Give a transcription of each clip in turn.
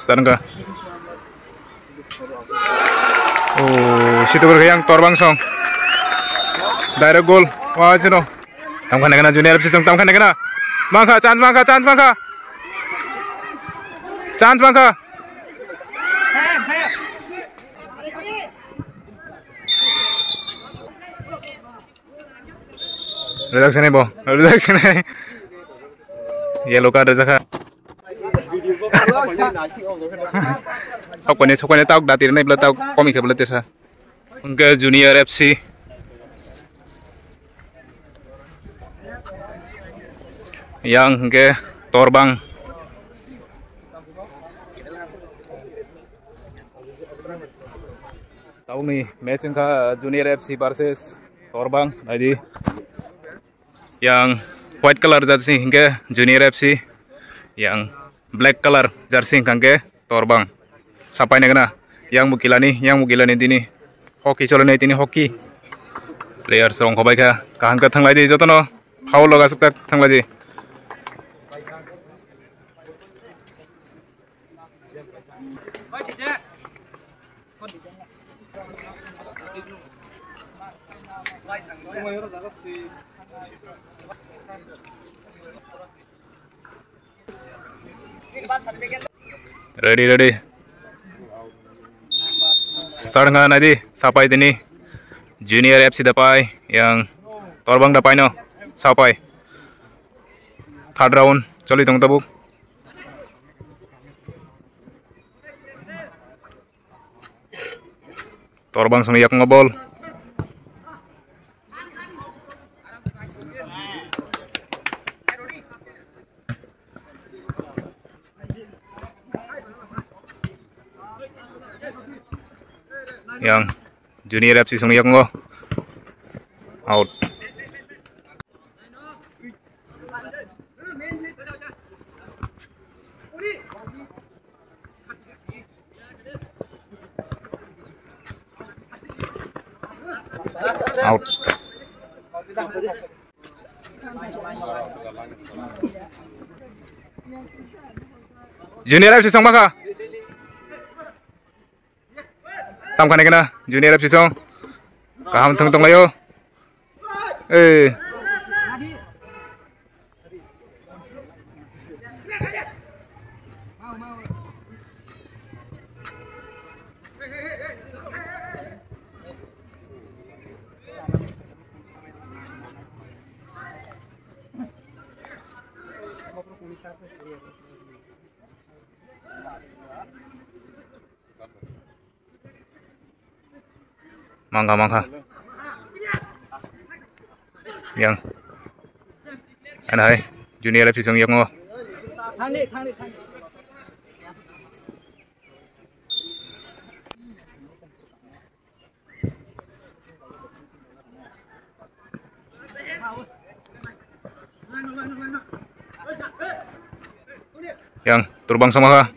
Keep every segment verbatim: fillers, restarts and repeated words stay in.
Start wngkha. Oh, situ gurkha yang Torbang song. Direct goal. Wah, sino. Tamkha naikha na Junior F C song, tamkha naikha na. Mangkha, chance mangkha, chance mangkha. Chance mangkha. Rijak sini bo, rijak sini. Yellow card rijak kha. Sokoni, sokoni tauk dati rwnai bwla tauk komi khe bwla tesa. Hwnkhe Junior F C. Yang hwnkhe Torbang. Tabukni match wngkha Junior F C versus Torbang, naidi. Yang white colour jersey hwnkhe Junior F C, yang black colour jersey hwnkhe Torbang. Sapai naikha na, yang bo kilani, yang bo kilani dini. Hockey cholonai tini hockey. Players rong khobai kha, kaham khe thanglai di jotono. Foul loga sukta thanglai di. Ready, ready. Start wngkha naidi, sapai tini. Junior F C da pai, yang Torbang da paino, sapai. Third round choli tong tabuk. Torbang song yakung bol. Yang Junior F C song yakungo. Out. Out. Junior F C song maka. Tamkha naikha na Junior F C song. Kaham thung tonglaio. Eh. Mangkha, mangkha. Yang. Ano hai, Junior F C song yakung o. Yang Torbang song maka.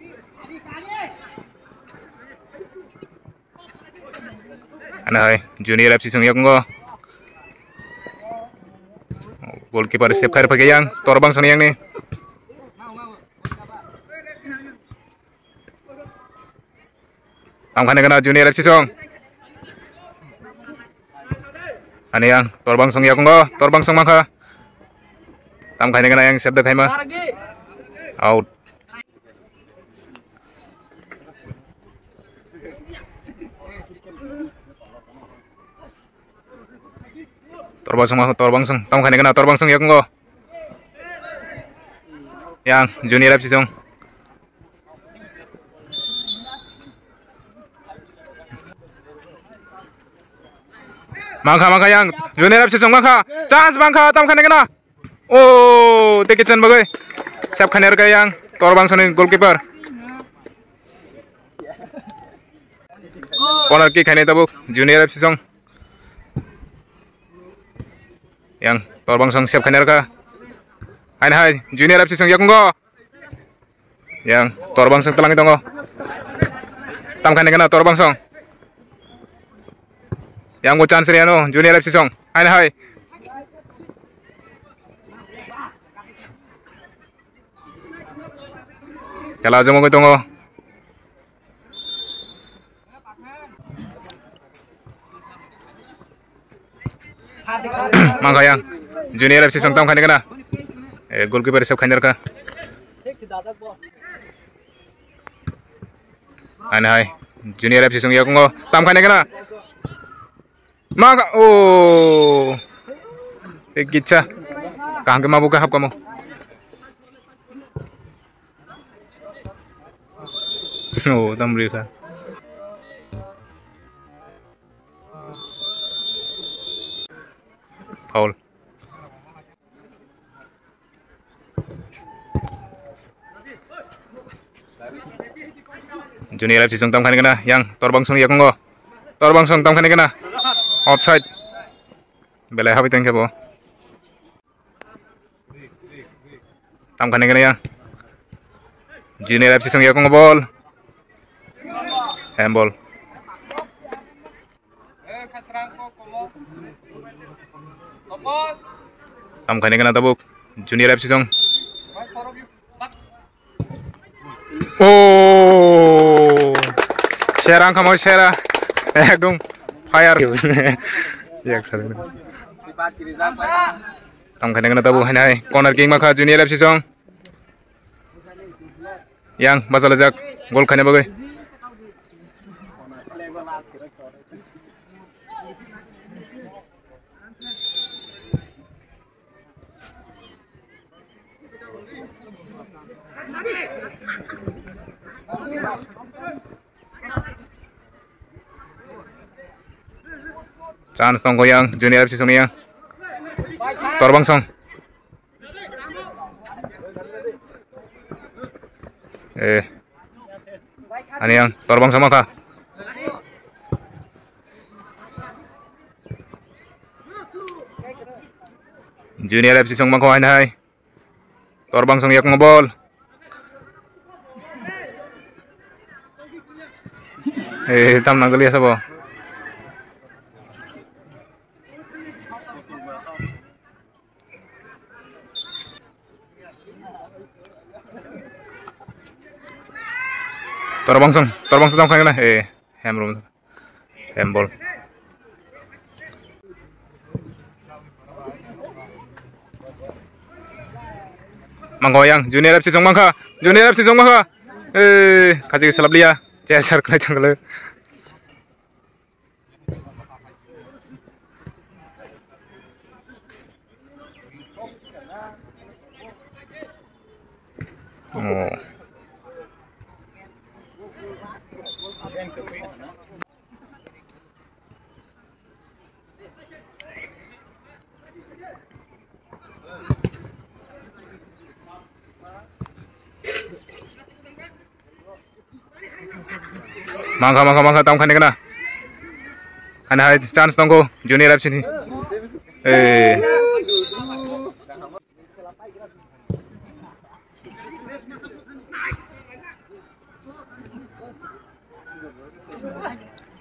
Ano hai, Junior F C song yakungo. Goalkeeper save khair phai yang, Torbang song yang ni. Tamkha naikha na Junior F C song. Ani yang Torbang song yakungo, Torbang song mangkha. Tamkha naikha na yang save da khaima. Out. Torbang song mangkha, Torbang song. Tamkha naikha na Torbang song yakungo. Yang Junior F C song. Mangkha, mangkha yang Junior F C song mangkha. Chance mangkha, tamkha naikha na. Oh, tei kitchen bagwi. Save khainai rwkha yang Torbang song ni goalkeeper. Corner kick khainai tabuk Junior F C song. Yang Torbang song save khainai rwkha. Haino hai Junior F C song yakungo. Yang Torbang song twlangwi tongo. Tamkha naikha na Torbang song. Yang bo chance riyano Junior F C song. Haino hai. Khela jomogwi tongo. Mangkha yang. Junior F C song tam khaini kana. Eh, goalkeeper save khaini rwkha. Ani hai. Junior F C song yakungo. Tam khaini kana. Mangkha. Oh. Se kicha. Kaham ke mabu ke hap kamo. Oh, tam rikha. Foul. Junior F C song tam khaini kana, yang Torbang song yakungo. Torbang song tam khaini kana. Offside. Belai habi tengke bo. Tam khaini kana yang. Junior F C song yakungo ball. Handball. Tam khaini kana tabuk. Junior F C song. Oh. Sera ang khamoi sera. Ekdom fire. Yak sari. Tam khaini kana tabuk hai nai. Corner kick makha Junior F C song. Yang basalajak gol khaina bagwi. Chance tongo yang Junior F C song yang. Torbang song. Eh. Ani yang Torbang song mangkha. Junior F C song mangkha hai nai. Torbang song yakungo ball. Eh, tam nangjalia sabo. Torbang song, Torbang song tam khaina, eh, hem rum. Handball. Mangkha yang Junior F C song mangkha. Junior F C song mangkha. Eh, kachi salap liya. Chesar khlai thang khlai. Oh. Mangkha, mangkha, mangkha, tam khaini kana. Ani hai chance tongo, Junior F C ni. Eh.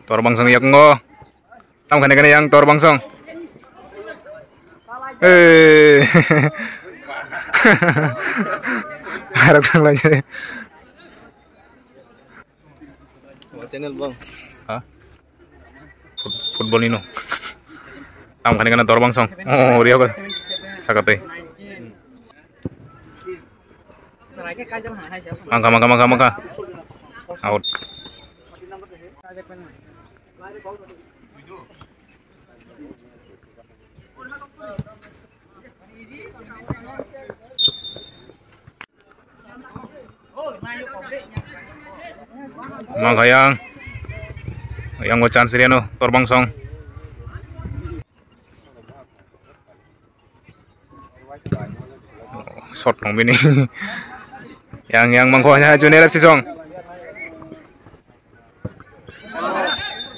Torbang song yakungo. Tam khaini kana yang Torbang song. Eh. Harap sang lagi. Channel bang. Ha? Fut-, football ino. Tam khaini kana Torbang song. Oh, ria ko. Sakate. Mangkha, mangkha, mangkha, mangkha. Out. Mangkha yang. Yang bo chance riano, Torbang song. Shot nong bini. Yang, yang mangkho hanya Junior F C song.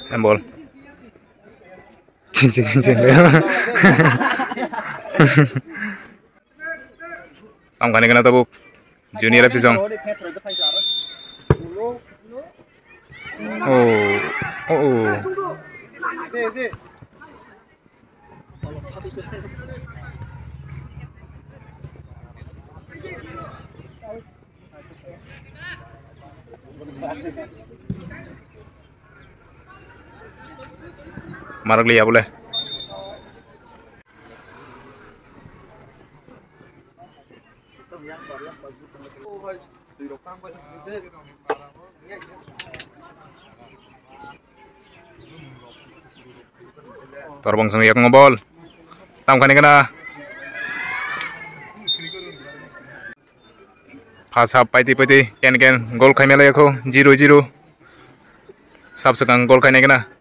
Handball. Chin, chin, chin, chin. Tam khaini kana tabuk. Junior F C song. Oh, oh, oh. Marak liya bole. Torbang song yakungo bol. Tamkhani kana. Phas hap paiti paiti ken ken gol khaimalaiyakho zero zero. Sab swkang gol khainai kana.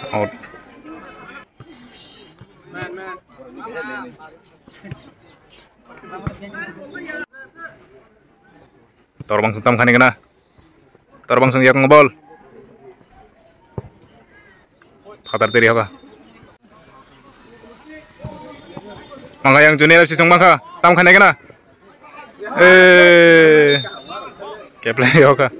Out. Torbang song tamkhani kana. Torbang song yakungo bol. Phatar teri haba. Mangkha yang Junior F C song mangkha. Tamkhani kana. Eh. Keplai hoka.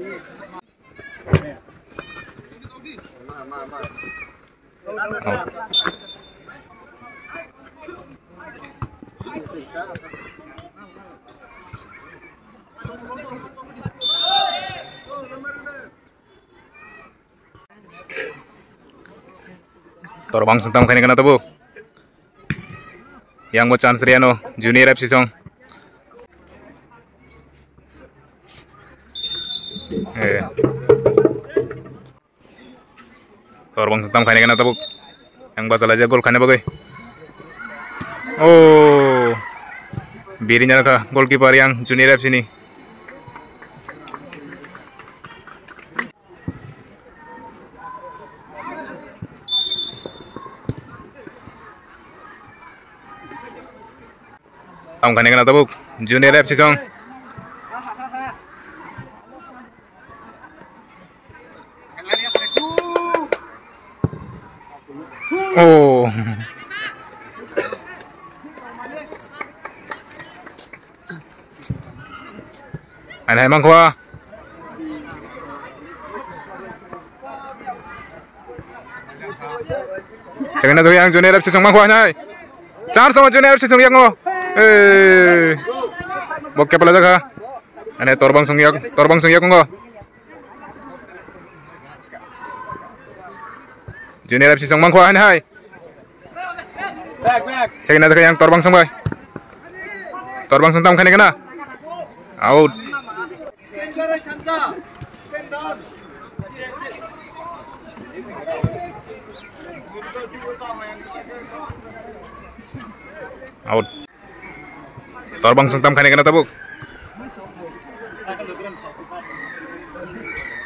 Torbang song tamkhani kana tabuk. Yang bo chance riano Junior F C song. Eh. Torbang song tamkhani kana tabuk. Yang bachalaijak gol khaina bagwi. Oh. Biri nyarkha goalkeeper yang Junior F C ni. Tamkhani kana tabuk Junior F C song. Oh. Anai mangkho. Second na yang Junior F C song mangkho anai. Chance tong Junior F C song yang ngo. Eh. Bok kepala jaga. Anai Torbang song yak, Torbang song yak ngo. Junior F C song mangkho anai. Second na yang Torbang song bai. Torbang song tamkhani kana. Out. Out. Torbang song tamkhani kana tabuk.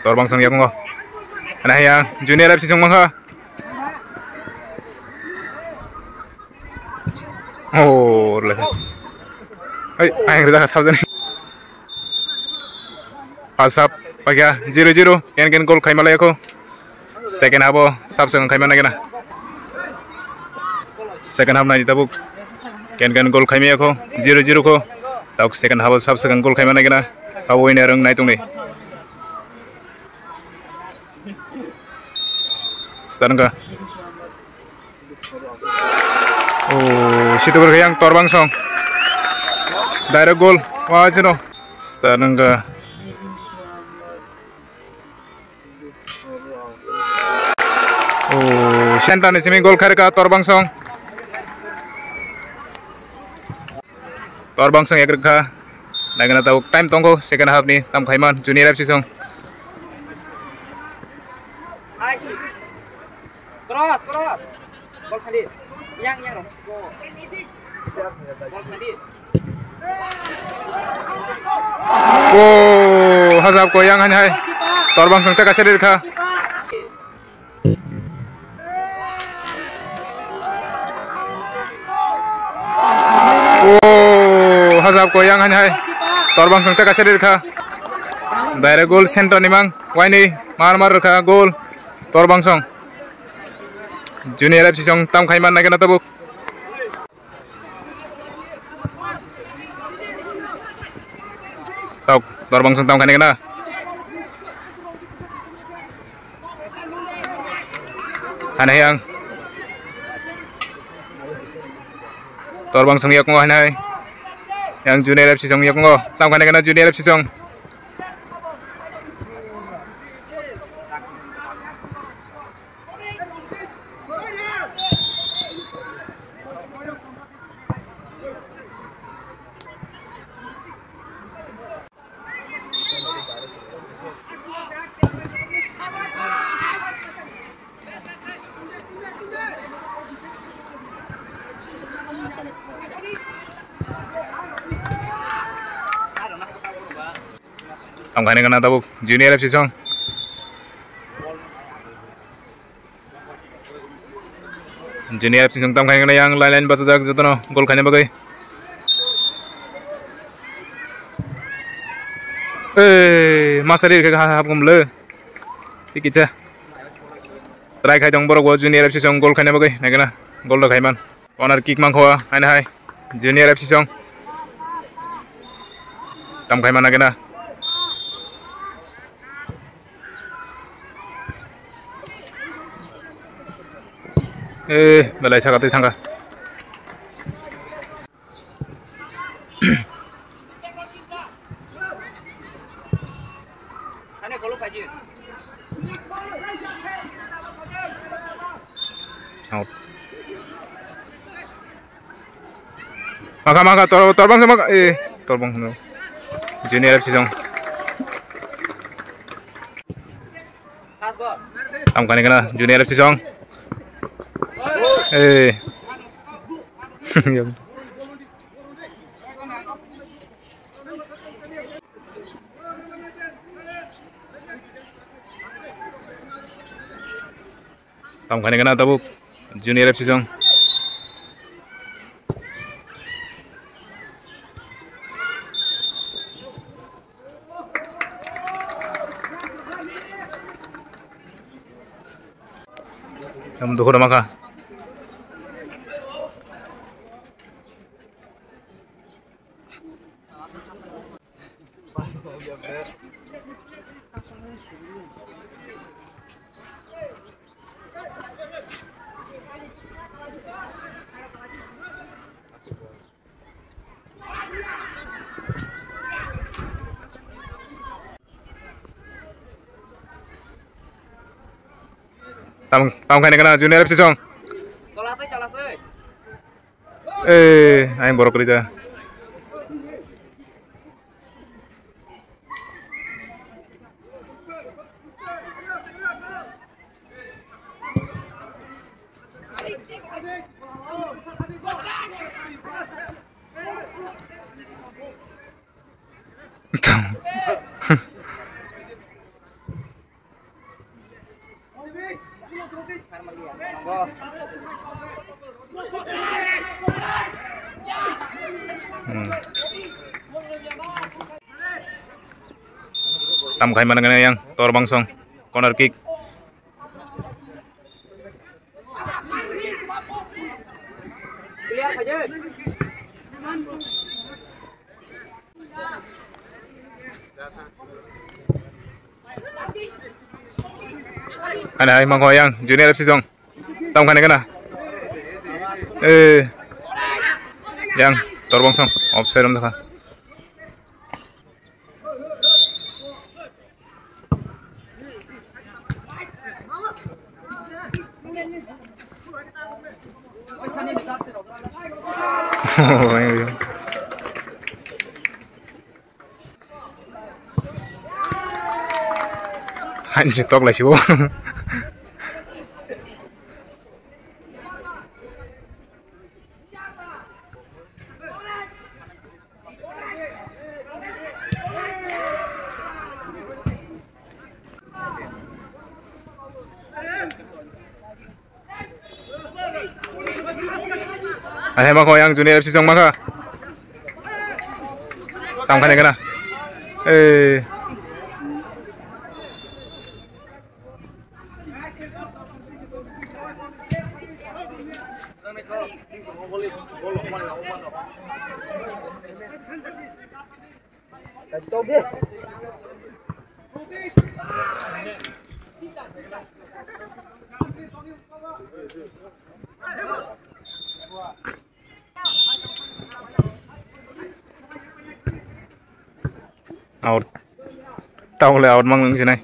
Torbang song yakungo. Anai yang Junior F C song mangkha. Oh, le. Ai, ai, rida sabjani. Asap, pagia, zero zero, ken ken gol khaimalaiyakho. Second half o sab second khaima nagina. Second half nai tabuk. Ken ken gol khaimaya kho, zero zero kho. Tabuk second half o sab second gol khaima nagina. Sabo wina rang nai tongni. Start wngkha. Oh, situ yang Torbang song. Direct goal. Wah, jeno. Start wngkha. Oh, center ni simi gol kharika Torbang song. Torbang song ekrikha. Nagina tau time tongko second half ni tam khaiman Junior F C song. Cross, cross. Bol sadi. Yang, yang. Bol sadi. Oh, hajab ko yang han hai. Torbang song teka seri kha. Oh, hajab ko yang han hai. Torbang song teka seri kha. Direct goal center ni mang. Waini mar mar kha goal. Torbang song. Junior F C song tam khaiman nagina tabuk. Tok, Torbang song tam khani kana. Hanai ang. Torbang song yakung hanai. Yang Junior F C song yakungo. Tamkhaini gana Junior F C song. Tamkhaini gana tabuk Junior F C song. Junior F C song tamkhaini gana yang line line bachajak jotono goal khaina bagwi. Eh, masari rikha hap gumle. Tikisa. Try khai tong borok bo Junior F C song goal khaina bagwi. Naikana goal rok khaiman. Corner kick mangkho, haino hai. Junior F C song. Tamkhai mana kena. Eh, belai saka twi thangkha. Out. Maka, maka, tor, torbang sama, eh, torbang no. Junior F C song. Tamkhaini gana, Junior F C song. Eh. Tamkhaini gana tabuk Junior F C song. Yang dukhu rama kha. Tam, tamkhaini gana Junior F C song. Eh, aing borok rida. Hmm. Tamkhaini gana yang torbang song, corner kick. Haino hai mangkho yang Junior F C song. Tamkhaini gana. Eh. Yang torbang song offside wngjakha. Haini se tok lai si bo. Ahai mako yang Junior F C song maka. Tamkhaini gana. Eh. Out. Tamo le out mang nang sinai.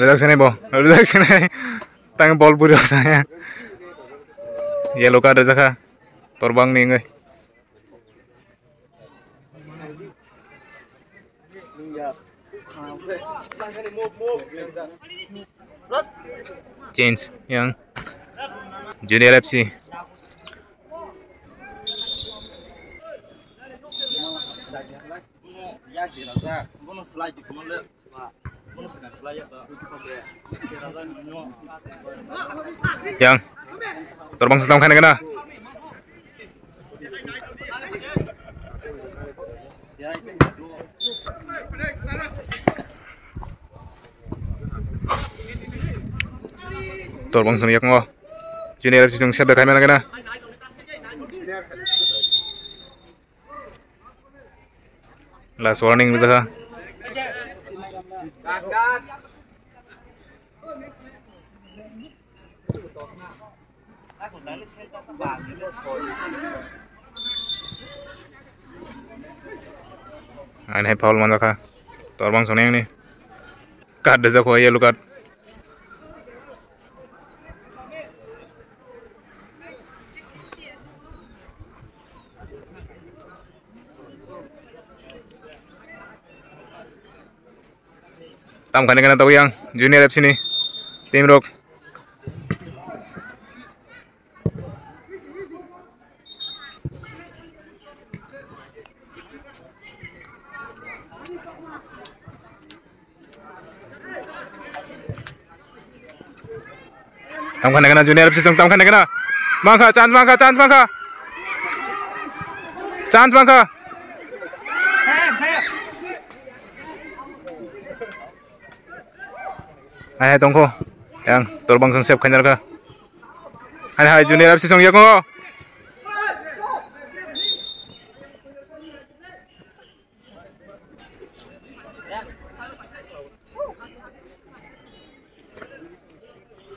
Rejak sinai bo, rejak sinai. Tang bol buri rok saya. Yellow card rejak kha. Torbang ni wngwi. Change yang Junior F C. Yang Torbang sitang khaina gana. Torbang song yakmo. Junior F C song sep da khaina gana. Last warning rijak kha. Ani hai foul manjak kha. Torbang soneng ni. Card rijak kho, yellow card. Tam khaina gana togwi ang Junior F C ni team rok. Tam khaina gana Junior F C song tam khaina gana. Mangkha, chance mangkha, chance mangkha. Chance mangkha. Hai hai tongkho. Yang Torbang song save khaina rwkha. Hai hai Junior F C song yakungo.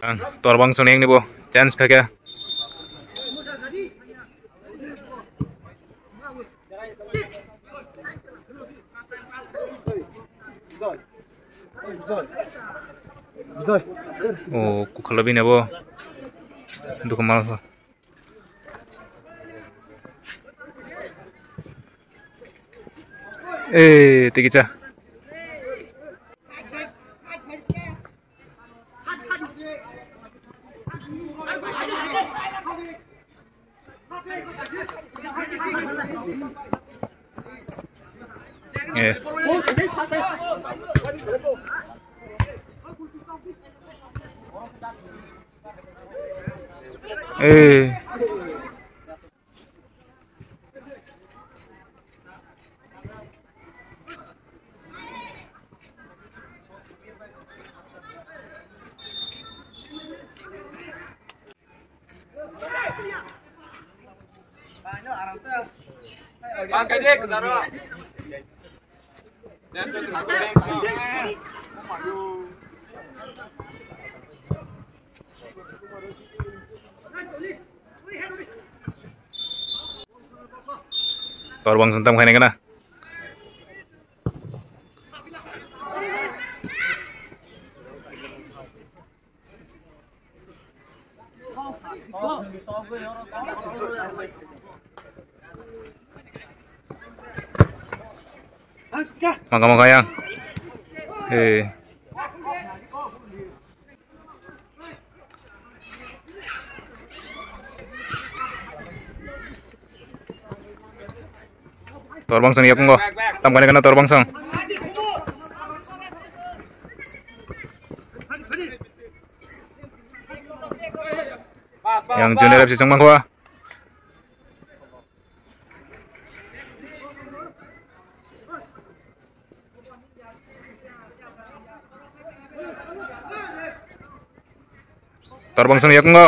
Ang Torbang soneng ni bo chance kha khe. O kukhalo bini bo dukha mal. Eh, tiki cha. Eh. Eh. Torbang sentam khaina gana. Maka maka yang. Hei. Torbang song yakungo. Tam kani kana torbang song. Yang Junior F C song mangkwa. Torbang song yakungo.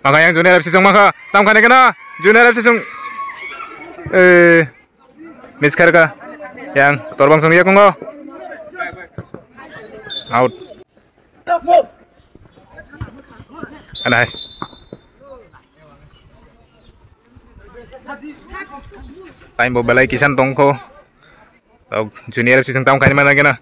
Maka yang Junior F C song maka, tam kane kena, Junior F C song. Eh, miss kharka. Yang Torbang song ya kungo. Out. Anai. Time bo belai kisan tongkho. Tok Junior F C song tam kane mana kena.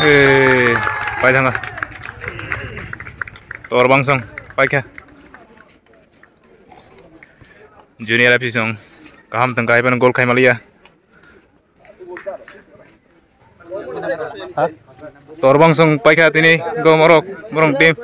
Eh, pai thanga. Torbang song, pai kha. Junior F C song, kaham tong kai pan gol khai maliya. Torbang song pai kha tini go morok, morong team.